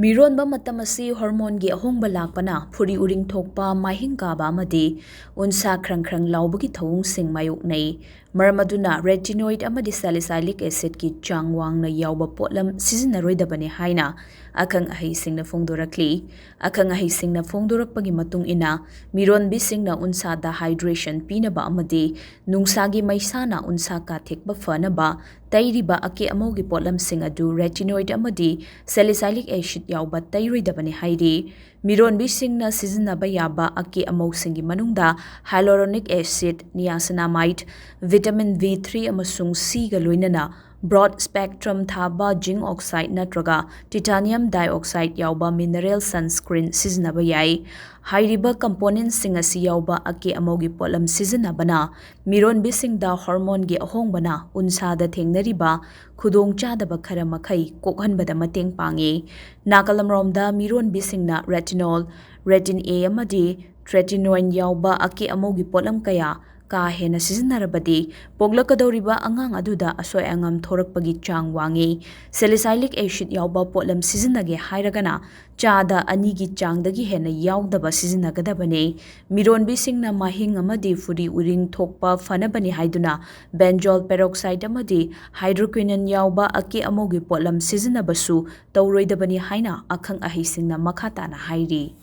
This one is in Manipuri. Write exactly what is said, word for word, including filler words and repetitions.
ꯃꯤꯔꯣꯟꯕ ꯃꯇꯝ ꯑꯁꯤ ꯍꯣꯔꯃꯣꯟꯒꯤ ꯑꯍꯣꯡꯕ ꯂꯥꯛꯄꯅ ꯐꯨꯔꯤ ꯎꯔꯤꯡ ꯊꯣꯛꯄ, ꯃꯥꯏꯍꯤꯡ ꯀꯥꯕ ꯑꯃꯗꯤ ꯎꯟꯁꯥ ꯈ꯭ꯔꯪ ꯈ꯭ꯔꯪ ꯂꯥꯎꯕꯒꯤ ꯊꯧꯑꯣꯡꯁꯤꯡ ꯃꯥꯌꯣꯛꯅꯩ꯫ ꯃꯔꯝ ꯑꯗꯨꯅ retinoid ꯑꯃꯗꯤ salicylic acidꯀꯤ ꯆꯥꯡ ꯋꯥꯡꯅ ꯌꯥꯎꯕ ꯄꯣꯠꯂꯝ ꯁꯤꯖꯤꯟꯅꯔꯣꯏꯗꯕꯅꯤ ꯍꯥꯏꯅ ꯑꯈꯪ ꯑꯍꯩꯁꯤꯡꯅ ꯐꯣꯡꯗꯣꯔꯛꯂꯤ꯫ ꯑꯈꯪ ꯑꯍꯩꯁꯤꯡꯅ ꯐꯣꯡꯗꯣꯔꯛꯄꯒꯤ ꯃꯇꯨꯡ ꯏꯟꯅ, ꯃꯤꯔꯣꯟꯕꯤꯁꯤꯡꯅ ꯎꯟꯁꯥꯗ hydration ꯄꯤꯅꯕ ꯑꯃꯗꯤ ꯅꯨꯡꯁꯥꯒꯤ ꯃꯩꯁꯥꯅ ꯎꯟꯁꯥ ꯀꯥꯊꯦꯛꯄ ꯐꯅꯕ ꯇꯩꯔꯤꯕ ꯑꯀꯦ ꯑꯃꯧꯒꯤ ꯄꯣꯠꯂꯝꯁꯤꯡ ꯑꯗꯨ retinoid ꯑꯃꯗꯤ salicylic acid ꯌꯥꯎꯕ ꯇꯩꯔꯣꯏꯗꯕꯅꯤ ꯍꯥꯏꯔꯤ꯫ ꯃꯤꯔꯣꯟꯕꯤꯁꯤꯡꯅ ꯁꯤꯖꯤꯟꯅꯕ ꯌꯥꯕ ꯑꯀꯦ ꯑꯃꯧꯁꯤꯡꯒꯤ ꯃꯅꯨꯡꯗ hyaluronic acid, niacinamide, vitamin B three ꯑꯃꯁꯨꯡ Cꯒ ꯂꯣꯏꯅꯅ broad spectrum ꯊꯥꯕ zinc oxide ꯅꯠꯇ꯭ꯔꯒ titanium dioxide ꯌꯥꯎꯕ mineral sunscreen ꯁꯤꯖꯤꯟꯅꯕ ꯌꯥꯏ꯫ ꯍꯥꯏꯔꯤꯕ componentꯁꯤꯡ ꯑꯁꯤ ꯌꯥꯎꯕ ꯑꯀꯦ ꯑꯃꯧꯒꯤ ꯄꯣꯠꯂꯝ ꯁꯤꯖꯤꯟꯅꯕꯅ ꯃꯤꯔꯣꯟꯕꯤꯁꯤꯡꯗ ꯍꯣꯔꯃꯣꯟꯒꯤ ꯑꯍꯣꯡꯕꯅ ꯎꯟꯁꯥꯗ ꯊꯦꯡꯅꯔꯤꯕ ꯈꯨꯗꯣꯡꯆꯥꯗꯕ ꯈꯔ ꯃꯈꯩ ꯀꯣꯛꯍꯟꯕꯗ ꯃꯇꯦꯡ ꯄꯥꯡꯏ꯫ ꯅꯥꯀꯜ ꯑꯃꯔꯣꯝꯗ, ꯃꯤꯔꯣꯟꯕꯤꯁꯤꯡꯅ retinol, retin A ꯑꯃꯗꯤ tretinoin ꯌꯥꯎꯕ ꯑꯀꯦ ꯑꯃꯧꯒꯤ ꯄꯣꯠꯂꯝ ꯀꯌꯥ ꯀꯥ ꯍꯦꯟꯅ ꯁꯤꯖꯤꯟꯅꯔꯕꯗꯤ, ꯄꯣꯛꯂꯛꯀꯗꯧꯔꯤꯕ ꯑꯉꯥꯡ ꯑꯗꯨꯗ ꯑꯁꯣꯏ ꯑꯉꯥꯝ ꯊꯣꯔꯛꯄꯒꯤ ꯆꯥꯡ ꯋꯥꯡꯏ꯫ Salicylic acid ꯌꯥꯎꯕ ꯄꯣꯠꯂꯝ ꯁꯤꯖꯤꯟꯅꯒꯦ ꯍꯥꯏꯔꯒꯅ, ꯆꯥꯗ ꯑꯅꯤꯒꯤ ꯆꯥꯡꯗꯒꯤ ꯍꯦꯟꯅ ꯌꯥꯎꯗꯕ ꯁꯤꯖꯤꯟꯅꯒꯗꯕꯅꯤ꯫ ꯃꯤꯔꯣꯟꯕꯤꯁꯤꯡꯅ ꯃꯍꯤꯡ ꯑꯃꯗꯤ ꯐꯨꯔꯤ ꯎꯔꯤꯡ ꯊꯣꯛꯄ ꯐꯅꯕꯅꯤ ꯍꯥꯏꯗꯨꯅ benzoyl peroxide ꯑꯃꯗꯤ hydroquinone ꯌꯥꯎꯕ ꯑꯀꯦ ꯑꯃꯧꯒꯤ ꯄꯣꯠꯂꯝ ꯁꯤꯖꯤꯟꯅꯕꯁꯨ ꯇꯧꯔꯣꯏꯗꯕꯅꯤ ꯍꯥꯏꯅ ꯑꯈꯪ ꯑꯍꯩꯁꯤꯡꯅ ꯃꯈꯥ ꯇꯥꯅ ꯍꯥꯏꯔꯤ꯫